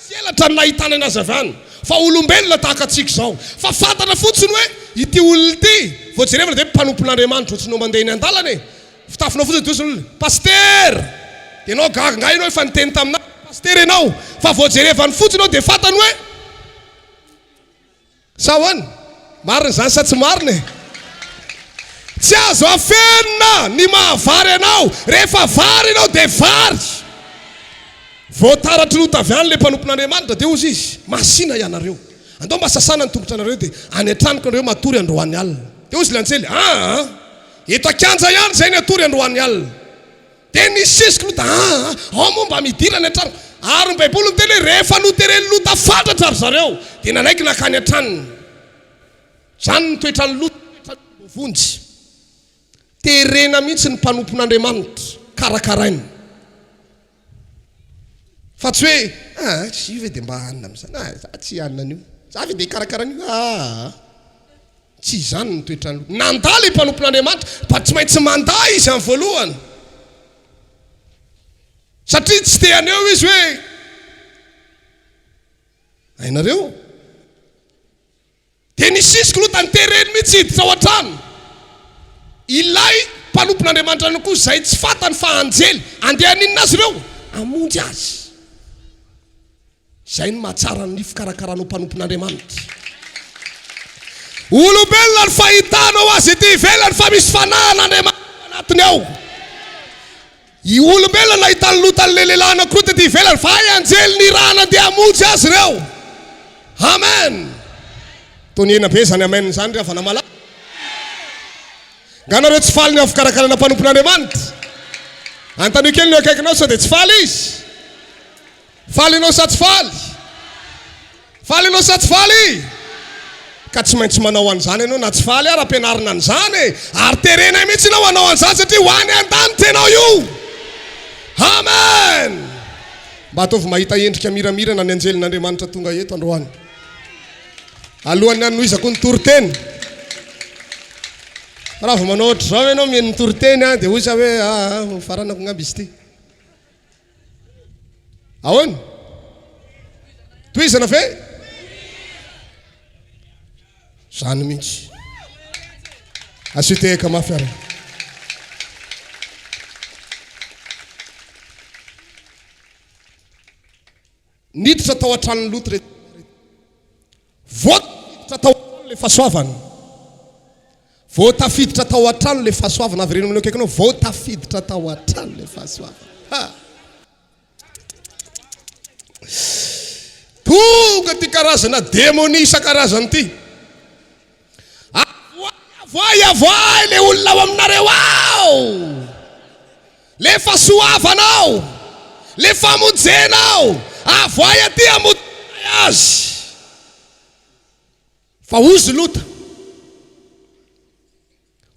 tsy elatra ny nahitana anazy avy any, fa olombelona tahaka antsika izao. Fa fantatra fotsiny hoe ity olona ity, vao jerevana dia mpanompon'Andriamanitra, ohatry ny mandeha eny an-dalana e. Fitafinao fotsiny dia ozy Pasitera! Dia ianao gaga angaha ianao efa niteny taminà Pasitera ianao fa vao jerevany fotsiny eo dia fantany hoe Sa ahoana? Marina izany sa tsy marina e? Tsy azo afenina ny maha vary anao, rehefa vary ianao dia vary! Vao taratry ny ota avy any ilay mpanompon'Andriamanitra dia hozy izy, Masìna ianareo, andao mba sasana ny tongotranareo dia any an-tranoko ianareo matory androany alina. Dia hozy ilay anjely, Aa! Eto an-kianja ihany izay ny hatory androany alina. Dia nisesika Lota, Aa, ao moa mba midira any an-trano. Ary ny Baiboly miteny hoe rehefa noteren'i Lota fatratra ry zareo, dia nanaiky nankany an-tranony. Izany ny toetran'i Lota, toetran'ny voavonjy. Terena mihitsy ny mpanompon'Andriamanitra, karakaraina. Fa tsy hoe, ah, io ve dia mba hanina amin'izany, ah, za tsy hanina an'io, za ve dia hikarakara an'io, ah. Tsy izany ny toetran'i Lota. Nandà ilay mpanompon'Andriamanitra, fa tsy maintsy mandà izy amin'ny voalohany. Satria tsy te haneho izy hoe, hainareo? Dia nisisika Lota, nitereny mihitsy hiditra ao an-trano. Ilay mpanompon'Andriamanitra ihany koa izay tsy fantany fa anjely. Andeha haninona azy ireo? Hamonjy azy. Izay no mahatsara ny fikarakaranao mpanompon'Andriamanitra. Olombelona ny fahitanao azy ety ivelany fa misy fanahin'Andriamanitra ao anatiny ao. I olombelona nahita ny lotan'ilay lehilahy anankiroa tety ivelany fa hay anjely nirahana andeha hamonjy azy ireo. Amen! Toa nihena be izany amen izany ry havana malala. Nga nareo tsy faly ny amin'ny fikarakarana mpanompon'Andriamanitra? Anontanio kely ny eo akaikinao sao dia tsy faly izy. Faly ianao sa tsy faly? Faly ianao sa tsy faly? Ka tsy maintsy manao an'izany ianao na tsy faly ary ampianarina an'izany e! Ary terenay mihitsy ianao hanao an'izany satria ho any an-danitra ianao io! Amen! Mba ataovy mahita endrika miramirana ny anjelin'Andriamanitra tonga eto androany. Alohan'ny hanohizako ny toriteny. Fa raha vao manao ohatr'izao ianao mihaino ny toriteny an, dia hoy za hoe aa ho faranako angamba izy ity. Ahoana? Tohizana ve? Zany mihitsy. Asio tehaka mafy ary. Niditra tao an-tranon'i Lota ireto. Vao tafiditra tao an-trano ilay fahasoavana. Vao tafiditra tao an-trano ilay fahasoavana. Avereno amin'eo akaikinao, vao tafiditra tao an-trano ilay fahasoavana. Ha! Tonga ity karazana demonia isan-karazany ity. Avoahy, avoahy, avoahy ilay olona ao aminareo ao. Le fahasoavana ao, le famonjena ao, avoahy aty hamotika azy. Fa hozy Lota,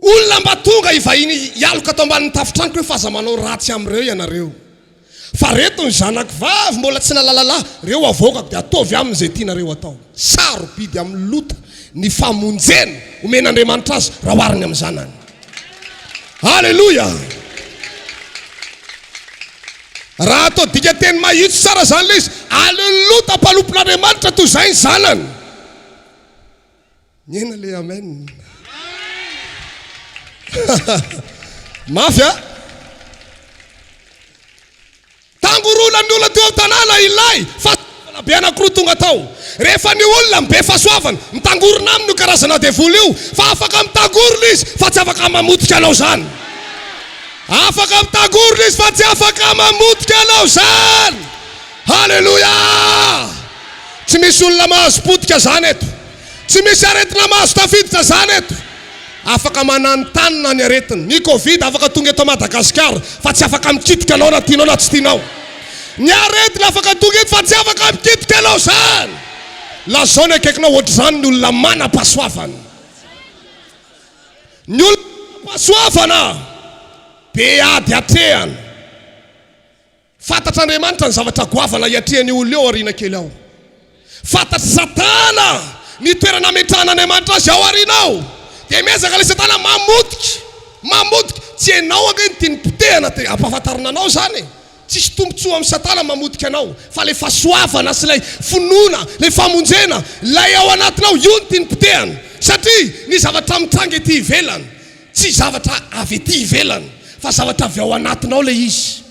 Olona mba tonga hivahiny hialoka ato ambanin'ny tafon-tranoko hoe fa aza manao ratsy amin'ireo ianareo. Fa reto ny zanako vavy mbola tsy nahalala lahy, reo avoakako dia ataovy aminy izay tianareo atao. Sarobidy amin'i Lota ny famonjena omen'Andriamanitra azy raha ohariny amin'ny zanany. Aleloia! Raha atao dikanteny mahitsy tsara izany ilay izy, aleon'i Lota mpanompon'Andriamanitra toy izay ny zanany. Miaina le amen. Mafy a! Tangoronan'ny olona teo an-tanàna ilay fahasoavana be anankiroa tonga tao. Rehefa ny olona be fahasoavana, mitangorona aminy io karazana devoly io, fa afaka mitangorona izy fa tsy afaka mamotika anao izany. Afaka mitangorona izy fa tsy afaka mamotika anao izany. Haleloia! Tsy misy olona mahazo potika izany eto. Tsy misy aretina mahazo tafiditra izany eto. Afaka mananontanona ny aretina. Ny covid afaka tonga eto Madagasikara fa tsy afaka mikitika anao na tianao na tsy tianao. Ny aretina afaka tonga eto fa tsy afaka mikitika anao izany. Lazao ny akaikinao ohatr'izany ny olona manam-pahasoavana. Ny olona manam-pahasoavana be ady atrehana. Fantatr'Andriamanitra ny zavatra goavana hiatrehan'io olona io ao aoriana kely ao. Fantatr'i Satana ny toerana ametrahan'Andriamanitra azy ao aoriana ao. Dia miezaka ilay Satana mamotika, mamotika. Tsy ianao ange no tiany potehana dia ampahafantarina anao izany e. Tsisy tombontsoa amin'i Satana mamotika anao fa ilay fahasoavana sy ilay finoana, ilay famonjena, ilay ao anatinao, io no tiany potehana. Satria ny zavatra mitranga ety ivelany tsy zavatra avy ety ivelany fa zavatra avy ao anatinao ilay izy.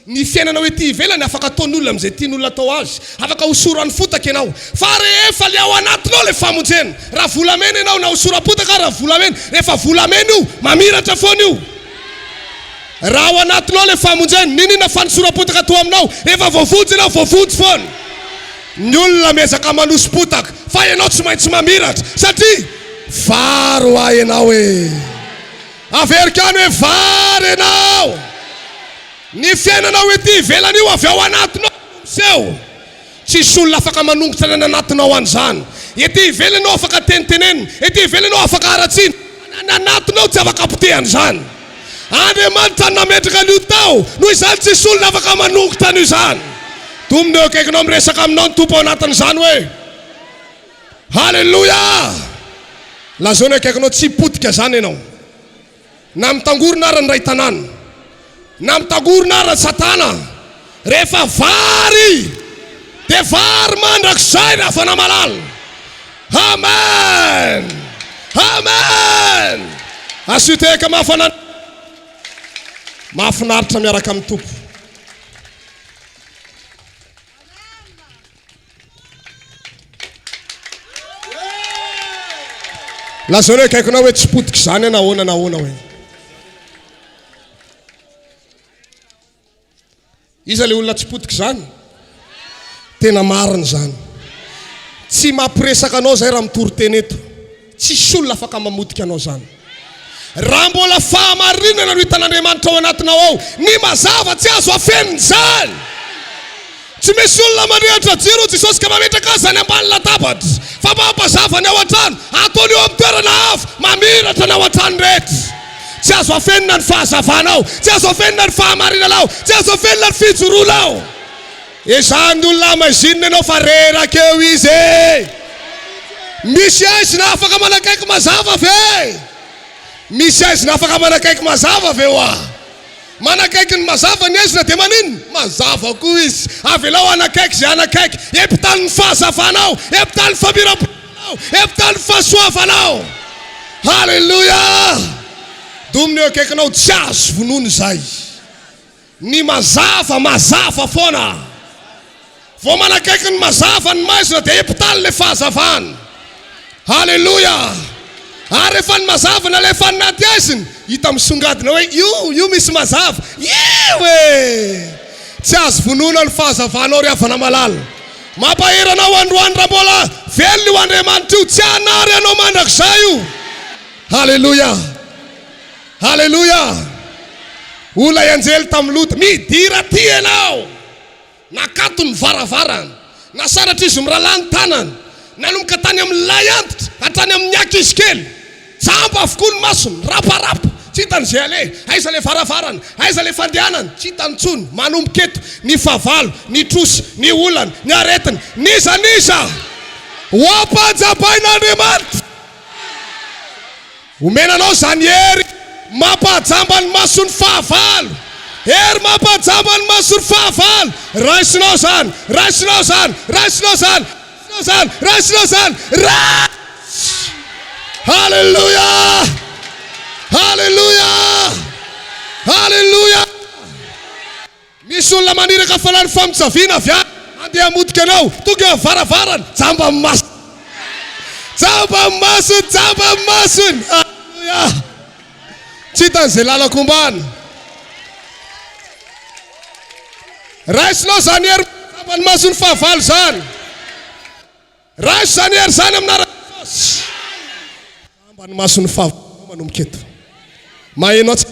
Ny fiainanao ety ivelany afaka ataon'olona amin'izay tian'olona atao azy, afaka hosorany fotaka ianao, fa rehefa le ao anatinao le famonjena, raha volamena ianao na hosoram-potaka ary raha volamena, rehefa volamena io, mamiratra foana io. Raha ao anatinao le famonjena, n'inon'inona fanosoram-potaka atao aminao, rehefa voavonjy ianao, voavonjy foana. Ny olona miezaka manoso-potaka, fa ianao tsy maintsy mamiratra, satria vary hoa ianao e! Averiko ihany hoe vary ianao. Ny fiainanao ety ivelany io avy ao anatinao no miseho. Tsisy olona afaka manongotra ny any anatinao any izany. Ety ivelany ianao afaka tenitenenina, ety ivelany ianao afaka haratsiana, fa ny any anatinao tsy afaka potehana izany. Andriamanitra no nametraka an'io tao, noho izany tsisy olona afaka manongotra an'io izany. Domina eo akaikinao miresaka aminao ny Tompo ao anatin'izany hoe. Haleloia! Lazao ny akaikinao tsy potika zany ianao. Na mitangorona ara ny ray tanàna, na mitangorona ara satana, rehefa vary dia vary mandrakizay ry havana malala. Amen! Amen! Asio tehaka mafy an'Andriamanitra. Mahafinaritra miaraka amin'ny Tompo. Lazao ny akaikinao hoe tsy potika izany na ahoana na ahoana hoe. Iza le olona tsy potika izany? Tena marina izany. Tsy mampiresaka anao izay raha mitory teny eto. Tsisy olona afaka mamotika anao izany. Raha mbola fahamarinana no hitan'Andriamanitra ao anatinao ao, ny mazava tsy azo afenina izany. Tsy misy olona mandrehitra jiro hoy Jesosy ka mametraka azy any ambany latabatra, fa mampazava ny ao an-trano, ataony eo amin'ny toerana avo, mamiratra ny ao an-trano rehetra. Tsy azo afenina ny fahazavanao, tsy azo afenina ny fahamarinanao, tsy azo afenina ny fijoroanao. Ezahan'ny olona hamaizinina ianao fa reraka eo izy e! Misy aizina afaka manakaiky mazava ve? Misy aizina afaka manakaiky mazava ve hoa? Manakaiky ny mazava ny aizina dia maninona? Mazava koa izy. Avelao hanakaiky izay hanakaiky. Epitaly ny fahazavanao, epitaly ny famirapiranao, epitaly ny fahasoavanao. Haleloia! Domina eo akaikinao, tsy azo vonoina izay. Ny mazava, mazava foana. Vao manakaiky ny mazava ny maizina dia hepitaly ilay fahazavana. Haleloia! Ary rehefa ny mazava nalefa anaty haizina, hita misongadina hoe io, io misy mazava. Io e! Tsy azo vonoina ny fahazavanao ry havana malala. Mampahery anao androany raha mbola velona io Andriamanitra io, tsy hanary anao mandrakizay io. Haleloia! Haleloia! Hoy ilay anjely tamin'i Lota, Midira aty ianao! Nakato ny varavarana. Nasaratr'izy mirahalahy ny tanany. Nanomboka tany amin'ny lahy antitra hatrany amin'ny ankizy kely. Jamba avokoa ny masony, raparapa, tsy hitany izay aleha. Aiza ilay varavarana? Aiza ilay fandehanana? Tsy hitany intsony. Manomboka eto, ny fahavalo, ny trosa, ny olana, ny aretina, n'iza n'iza! Ho ampanjabain'Andriamanitra! Omena anao izany hery mampahajamba ny mason'ny fahavalo. Hery mampahajamba ny mason'ny fahavalo. Raisinao izany, raisinao izany, raisinao izany, raisinao izany, raisinao izany. Raisy! Haleloia! Haleloia! Haleloia! Misy olona maniraka fanahy ny famosaviana avy any handeha hamotika anao. Tonga eo amin'ny varavarana. Jamba amin'ny masony. Jamba amin'ny masony, jamba amin'ny masony. Aleloia. Tsy hitany izay lalan-kombana. Raisinao izany hery jamba ny mason'ny fahavalo izany. Raiso izany hery izany amin'ny anaran'i Jesosy. Jamba ny mason'ny fahavalonao manomboka eto. Maheno atsy.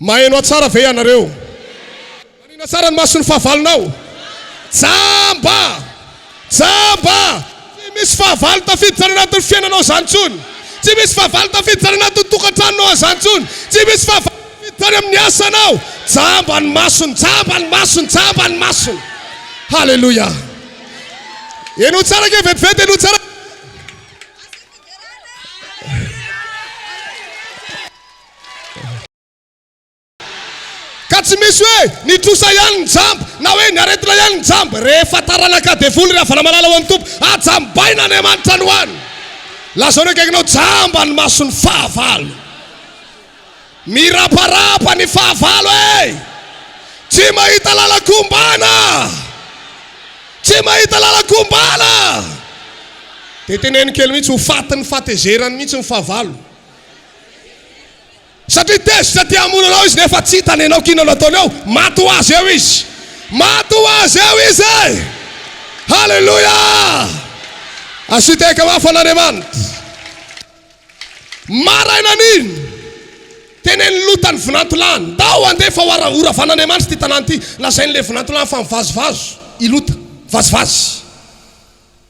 Maheno ahy tsara ve ianareo? Manina tsara ny mason'ny fahavalonao? Jamba! Jamba! Tsy misy fahavalo tafiditra any anatin'ny fiainanao izany intsony. Tsy misy fahavalo tafiditra any anatin'ny tokantranonao izany intsony. Tsy misy fahavalo tafiditra any amin'ny asanao. Jamba ny masony, jamba ny masony, jamba ny masony. Haleloia! Henoy tsara ange vetivety, henoy tsara. Ka tsy misy hoe ny trosa ihany ny jamba na hoe ny aretina ihany ny jamba. Rehefa taranaka devoly ry havana malala ao amin'ny Tompo, ajambaina Andriamanitra no any. Lazao ny akaikinao, jamba ny mason'ny fahavalo. Miraparapa ny fahavalo e! Tsy mahita lalan-kombana! Tsy mahita lalan-kombana! Dia teneno kely mihitsy, ho fatin'ny fahatezerany mihitsy ny fahavalo. Satria tezitra te hamono anao izy nefa tsy hitany ianao k'inona no ataony eo, maty ho azy eo izy. Maty ho azy eo izy e! Haleloia! Asio tehaka mafy an'Andriamanitra. Marainan'iny, tenenin'i Lota ny vinantolany, Ndao handeha fa ho horavan'Andriamanitra ity tanàna ity. Lazain'ilay vinantolany fa mivazivazy i Lota. Mivazivazy.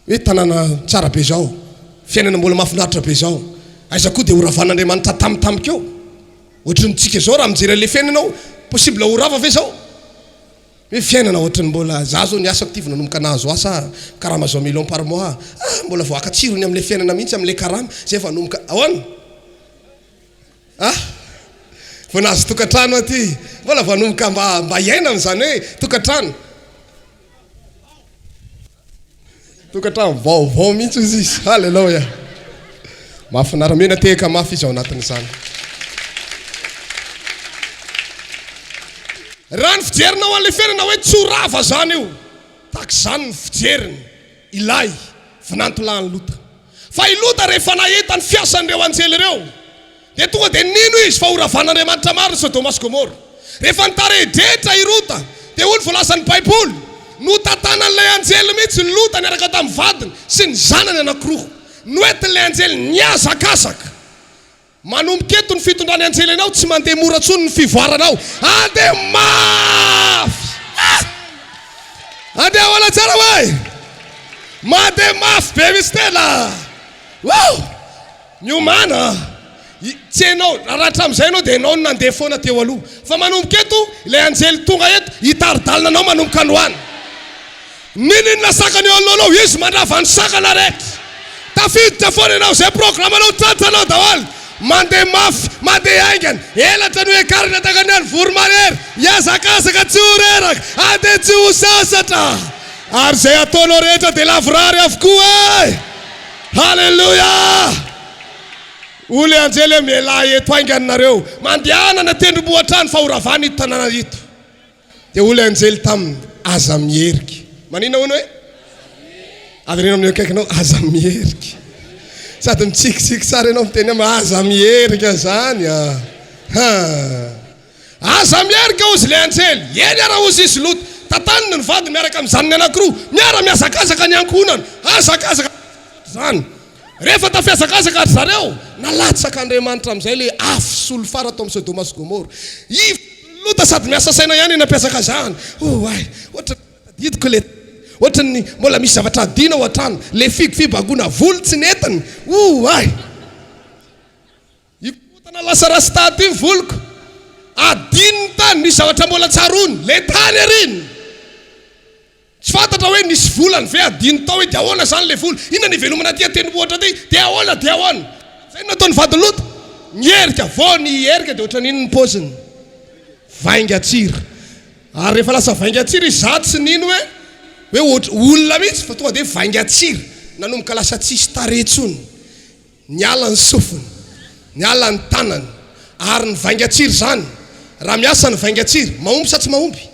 Hoe tanàna tsara be izao, fiainana mbola mahafinaritra be izao, aiza koa dia ho ravan'Andriamanitra tampotampoka eo. Ohatry ny tsika izao raha mijery an'ilay fiainana ao, possible ho rava ve izao? Hoe fiainana ohatry ny mbola, za zao ny asako ity vao nanomboka nahazo asa, karama zao millions par mois, ah mbola vao haka tsirony amin'ilay fiainana mihitsy amin'ilay karama, zay vao hanomboka, ahoana? Ah! Vao nahazo tokantrano aho ity, mbola vao hanomboka mba mba hiaina amin'izany hoe tokantrano. Tokantrano vaovao mihitsy izy izy. Haleloia. Mahafinaritra. Mena tehaka mafy izy ao anatin'izany. Raha ny fijerinao an'ilay fiainana hoe tsy ho rava izany io. Tahaka izany ny fijeriny ilay vinantolahin'i Lota. Fa i Lota rehefa nahita ny fiasan'ireo anjely ireo, Dia tonga dia nino izy fa horavan'Andriamanitra marina Sodoma sy Gomora. Rehefa nitarehidrehitra i Rota, dia hoy ny voalazan'ny Baiboly, Notantanan'ilay anjely mihitsy i Lota niaraka tamin'ny vadiny sy ny zanany anankiroa. Noentin'ilay anjely nihazakazaka. Manomboka eto ny fitondran'ny anjely anao, tsy mandeha mora intsony ny fivoaranao. Andeha mafy! Ah! Andeha ahoana tsara hoe? Mandeha mafy be mihitsy tena! Wouh! Miomàna a! Tsy ianao, raha hatramin'izay ianao dia ianao no nandeha foana teo aloha. Fa manomboka eto, ilay anjely tonga eto, hitari-dalana anao manomboka androany. N'inon'inona sakana eo anoloanao, izy mandrava ny sakana rehetra. Tafiditra foana ianao, izay programanao tratranao daholo. Mandeha mafy, mandeha haingana, elatra no hiakarana tahaka ny an'ny voromahery, hihazakazaka tsy ho reraka, handeha tsy ho sasatra. Ary izay ataonao rehetra dia lavorary avokoa e! Haleloia! Hoy ilay anjely hoe, Mialà eto haingana nareo, mandehana any an-tendrombohitra any fa horavana ito tanàna ito. Dia hoy ilay anjely taminy, Aza miherika. Maninona hono hoe? Avereno amin'ny eo akaikinao, aza miherika. Sady mitsikitsiky tsara ianao miteny aminy, aza miherika izany a. Ha. Aza miherika hozy ilay anjely. Eny ara hozy izy Lota. Tantaniny ny vadiny miaraka amin'ny zanany anankiroa. Miara-mihazakazaka ny ankohonany. Hazakazaka izany. Rehefa tafihazakazaka ry zareo, nalatsak'Andriamanitra amin'izay ilay afo solifara tao amin'i Sodoma sy Gomora. I Lota sady miasa saina ihany eny am-pihazakazahana. Oay, ohatran'ny tadidiko ilay, ohatran'ny mbola misy zavatra adino ao an-trano, ilay figo fibangoana volo tsy nentiny. Oay! Hikorontana lasa rasta aty ny voloko. Adino ny tany, misy zavatra mbola tsaroany, ilay tany ary iny. Tsy fantatra hoe nisy volany ve adino tao hoe dia ahoana izany ilay vola? Inona ny ivelomana aty an-tendrombohitra aty? Dia ahoana? Dia ahoana? Izay no nataon'ny vadin'i Lota. Niherika, vao niherika dia ohatran'iny ny paoziny. Vaingan-tsira. Ary rehefa lasa vaingan-tsira izy, izaho tsy nino hoe hoe ohatr- olona mihitsy fa tonga dia vaingan-tsira. Nanomboka lasa tsisy tarehy intsony. Niala ny sofiny, niala ny tanany, ary ny vaingan-tsira izany, raha miasa ny vaingan-tsira, mahomby sa tsy mahomby?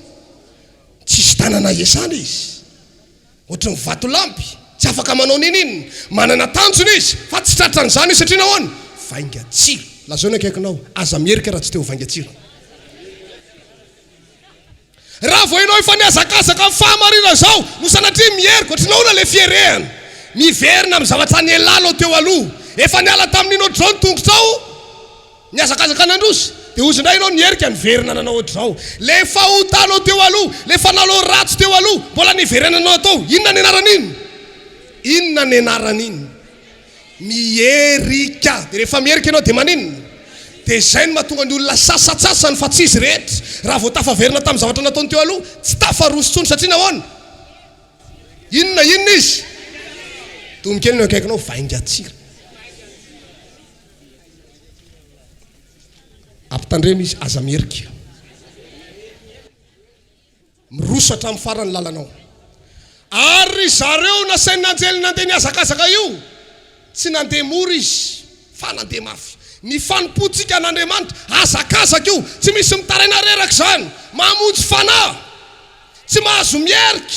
Tsisy tanana iasana izy. Ohatry ny vatolampy, tsy afaka manao n'inon'inona. Manana tanjona izy, fa tsy tratran'izany izy satria nahoana? Vaingan-tsira. Lazao ny akaikinao, aza miherika raha tsy te ho vaingan-tsira. Raha vao ianao efa nihazakazaka amin'ny fahamarinana izao no sanatria miherika, ohatry ny ahoana ilay fierehana? Miverina amin'ny zavatra nialanao teo aloha. Efa niala tamin'iny ohatr'izao ny tongotrao. Nihazakazaka nandroso, dia hozy indray ianao niherika niverina nanao ohatr'izao. Ilay fahotanao teo aloha, ilay fanalao ratsy teo aloha, mbola niverenanao tao. Inona ny anaran'iny? Inona ny anaran'iny? Miherika. Dia rehefa miherika ianao dia maninona? Dia izay no mahatonga ny olona sasantsasany fa tsy izy rehetra, raha vao tafaverina tamin'ny zavatra nataony teo aloha, tsy tafaroso intsony satria nahoana? Inona inona izy? Domy kely ny eo akaikinao, vaingan-tsira. Ampitandremo izy, aza miherika. Miroso hatramin'ny farany ny lalanao. Ary ry zareo nasain'ny anjely nandeha nihazakazaka io, tsy nandeha mora izy, fa nandeha mafy. Ny fanompoantsika an'Andriamanitra, hazakazaka io, tsy misy mitaraina reraka izany, mamonjy fanahy. Tsy mahazo miherika.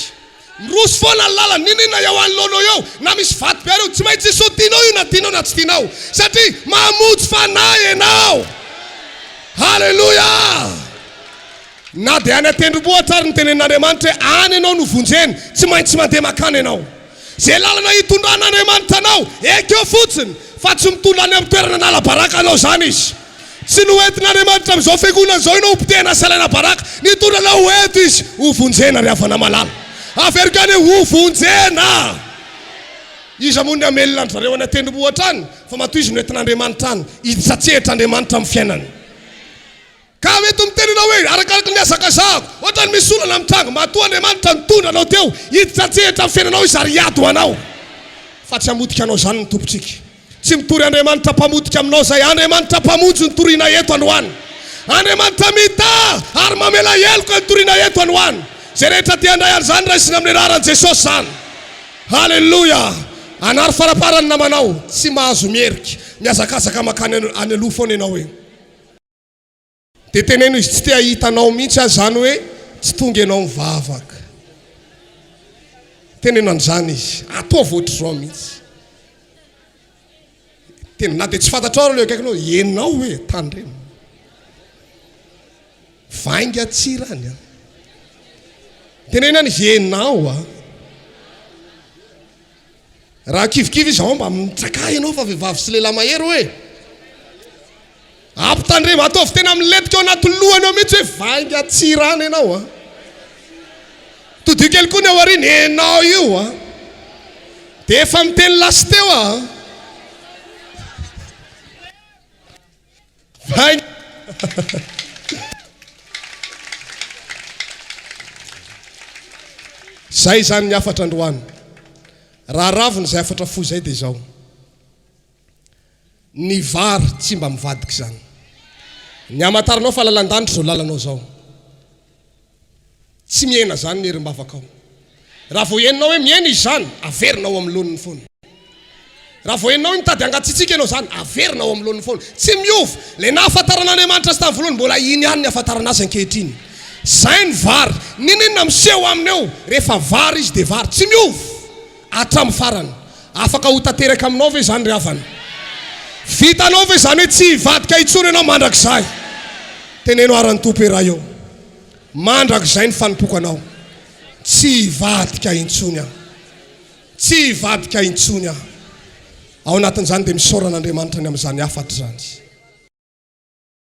Miroso foana ny lalana, n'inon'inona eo anoloanao eo, na misy vato be ary eo, tsy maintsy sotianao io na tianao na tsy tianao, satria mamonjy fanahy ianao. Haleloia! Na dia any an-tendrombohitra ary no tenenin'Andriamanitra hoe any ianao no vonjeny, tsy maintsy mandeha mankany ianao. Izay lalana hitondran'Andriamanitra anao, ekeo fotsiny, fa tsy mitondra any amin'ny toerana anala-baraka anao izany Izy. Tsy noentin'Andriamanitra amin'izao fiangonana izao ianao ho potehina sy alaina baraka. Nitondra anao ho eto Izy, ho vonjena ry havana malala. Averiko ihany hoe ho vonjena. Iza moa ny hamelona an-dry zareo any an-tendrombohitra any fa matoa izy noentin'Andriamanitra any, hiditra an-tsehatra Andriamanitra amin'ny fiainany. Ka mety miteny ianao hoe, Arakaraky ny nihazakazahako, ohatran'ny misy olana mitranga. Matoa Andriamanitra nitondra anao teo, hiditra an-tsehatra amin'ny fiainanao Izy ary hiady ho anao. Fa tsy hamotika anao izany ny Tompontsika. Tsy mitory Andriamanitra mpamotika aminao izay, Andriamanitra mpamonjy no toriana eto androany. Andriamanitra mitaha ary mamela heloka no toriana eto androany. Izay rehetra te handray an'izany, raisina amin'ny anaran'i Jesosy izany. Haleloia! Anaro faraparany namanao, tsy mahazo miherika, mihazakazaka mankany any aloha foana ianao hoe. Dia teneno izy tsy te hahita anao mihitsy aho izany hoe tsy tonga ianao mivavaka. Teneno an'izany izy. Ataovy ohatr'izao mihitsy. Tena na dia tsy fantatrao ary ilay akaikinao, ianao hoe tandremo. Vainga tsirany an. Teneno ihany izy, ianao an. Raha kivikivy izy ao mba mitsakà ianao fa vehivavy sy lehilahy mahery hoe. Ampitandremo, ataovy tena milentika ao anaty lohany ao mihitsy hoe vainga tsirana ianao a. Todiho kely koa ny ao aoriana, ianao io a. Dia efa miteny lasy teo aho a. Vainga. Zay izany ny hafatra androany. Raha ravina izay hafatra fohy izay dia izao. Ny vary tsy mba mivadika izany. Ny hamantaranao fa lalan-danitra izao lalanao izao. Tsy mihena izany ny herim-bavakao. Raha vao henonao hoe mihena izy izany, averina ao amin'ny laoniny foana. Raha vao henonao hoe mitady hangatsiatsiaka ianao izany, averina ao amin'ny laoniny foana. Tsy miova. Ilay nahafantaran'Andriamanitra azy tamin'ny voalohany, mbola iny ihany ny ahafantarana azy ankehitriny. Izay ny vary. N'inon'inona miseho aminy eo, rehefa vary izy dia vary. Tsy miova. Hatramin'ny farany. Afaka ho tanteraka aminao ve izany ry havana? Vitanao ve izany hoe tsy hivadika intsony ianao mandrakizay? Teneno àry ny Tompo hoe, Ray ô, mandrakizay ny fanompoako Anao. Tsy hivadika intsony aho. Tsy hivadika intsony aho. Ao anatin'izany dia misaora an'Andriamanitra ny amin'izany hafatra izany.